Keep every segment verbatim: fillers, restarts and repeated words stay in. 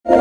Bande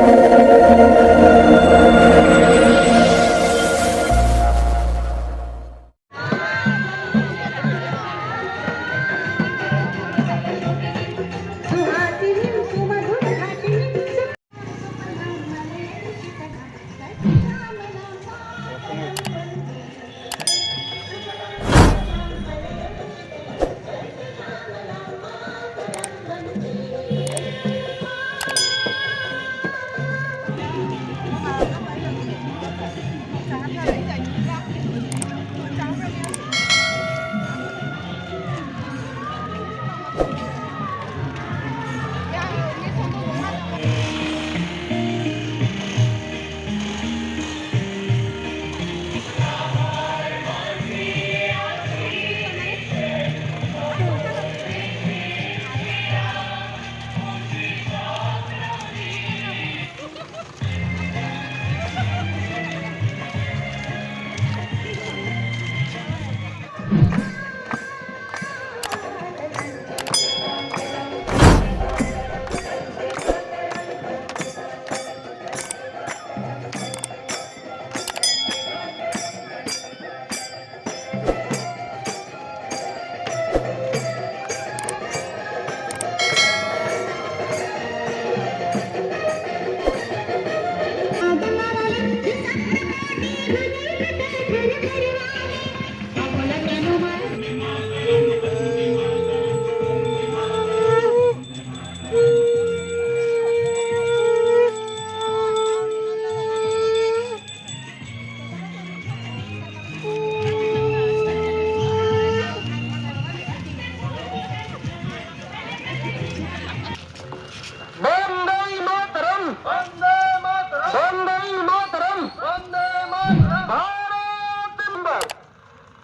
Mataram! Bande Mataram! Bande Mataram! Bharat Timbar!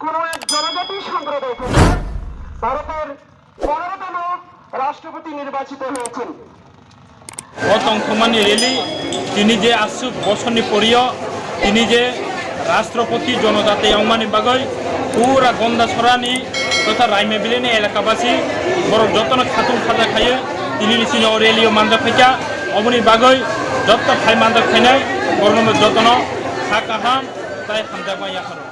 কোনো এক জনজাতি সম্প্রদায় থেকে ভারতের পনেরোতম রাষ্ট্রপতি নির্বাচিত হয়েছেন। O tongthokmani rally, tini je aswk bosorni porio, tini je Rashtrapati jonojati wngmani bagwi pura Gondasorani totha Raima Valley ni elakabasi borok jotono khatung khaja khaiwi tini ni sini o rally o manjak phaikha. Oboni bagwi jotto phai manjak phainai borokno jotono kha kaham tai hamjakma yapharo.